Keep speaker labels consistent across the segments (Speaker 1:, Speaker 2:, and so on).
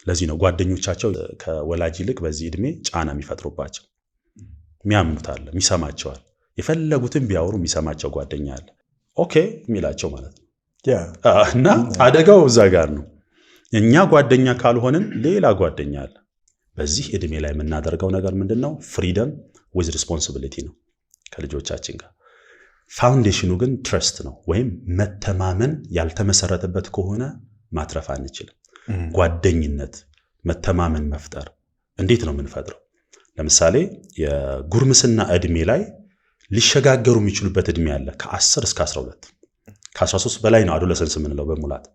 Speaker 1: ለዚህ ነው ጓደኞቻቸው ከወላጅ ይልቅ በዚህ ዕድሜ ጫና የሚፈጥሩባቸው። የሚያምኑት አለ፣ የሚሰማቸው አለ። የፈለጉትን ቢያወሩ የሚሰማቸው ጓደኛ አለ። Okay የሚላቸው ማለት ነው። እና አደጋው እዛ ጋር ነው። እኛ ጓደኛ ካልሆንን ሌላ ጓደኛ አለ። በዚህ ዕድሜ ላይ የምናደርገው ነገር ምንድን ነው? Freedom with responsibility ነው ከልጆቻችን ጋር። Foundation ኑ ግን trust ነው ወይም መተማመን ያልተመሰረተበት ከሆነ ማትረፍ አንችልም። ጓደኝነት፣ መተማመን መፍጠር እንዴት ነው የምንፈጥረው? ለምሳሌ የጉርምስና ዕድሜ ላይ ሊሸጋገሩ የሚችሉበት ዕድሜ አለ፣ ከ10 እስከ 12። ከ13 በላይ ነው adolescence የምንለው፣ በሙላት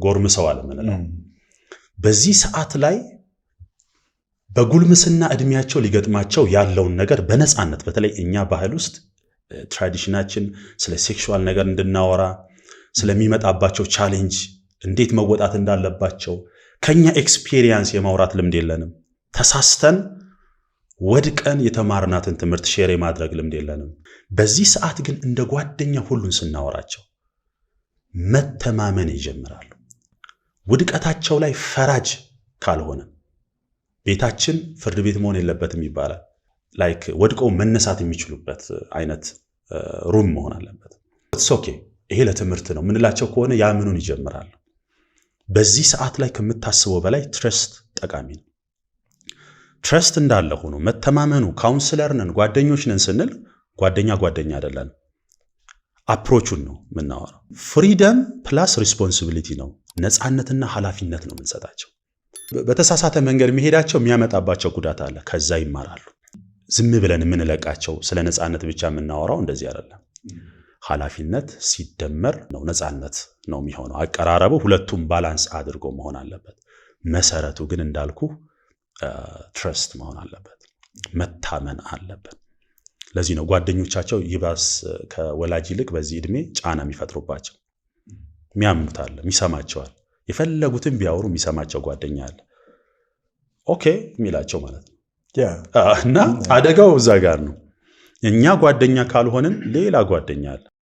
Speaker 1: ጎርምሰዋል የምንለው። በዚህ ሰዓት ላይ በጉልምስና ዕድሜያቸው ሊገጥማቸው ያለውን ነገር በነፃነት፣ በተለይ እኛ ባህል ውስጥ tradition ኣችን ስለ sexual ነገር እንድናወራ፣ ስለሚመጣባቸው challenge እንዴት መወጣት እንዳለባቸው ከኛ experience የማውራት ልምድ የለንም። ተሳስተን ወድቀን የተማርናትን ትምህርት share የማድረግ ልምድ የለንም። በዚህ ሰዓት ግን እንደ ጓደኛ ሁሉን ስናወራቸው መተማመን ይጀምራሉ። ውድቀታቸው ላይ ፈራጅ ካልሆነ፣ ቤታችን ፍርድ ቤት መሆን የለበትም ይባላል። Like ወድቀው መነሳት የሚችሉበት አይነት room መሆን አለበት። Okay፣ ይሄ ለትምህርት ነው ምንላቸው ከሆነ ያምኑን ይጀምራሉ። በዚህ ሰዓት ላይ ከምታስበው በላይ trust ጠቃሚ ነው። Trust እንዳለ ሆኖ፣ መተማመኑ፣ counselor ነን፣ ጓደኞች ነን ስንል ጓደኛ ጓደኛ አይደለን። Approach ኡን ነው የምናወራው። Freedom plus responsibility ነው። ነፃነትና ኃላፊነት ነው የምንሰጣቸው። በተሳሳተ መንገድ መሄዳቸው የሚያመጣባቸው ጉዳት አለ። ከዛ ይማራሉ። ዝም ብለን የምንለቃቸው፣ ስለ ነፃነት ብቻ የምናወራው እንደዚህ አይደለም። ኃላፊነት ሲደመር ነው ነፃነት ነው የሚሆነው። አቀራረቡ ሁለቱም balance አድርጎ መሆን አለበት። መሰረቱ ግን እንዳልኩ trust መሆን አለበት፣ መታመን አለበት። ለዚህ ነው ጓደኞቻቸው ይባስ ከወላጅ ይልቅ በዚህ ዕድሜ ጫና የሚፈጥሩባቸው። የሚያምኑት አለ፣ የሚሰማቸው አለ። የፈለጉትን ቢያወሩ የሚሰማቸው ጓደኛ አለ። Okay የሚላቸው ማለት ነው። እና አደጋው እዛ ጋር ነው። እኛ ጓደኛ ካልሆንን ሌላ ጓደኛ አለ።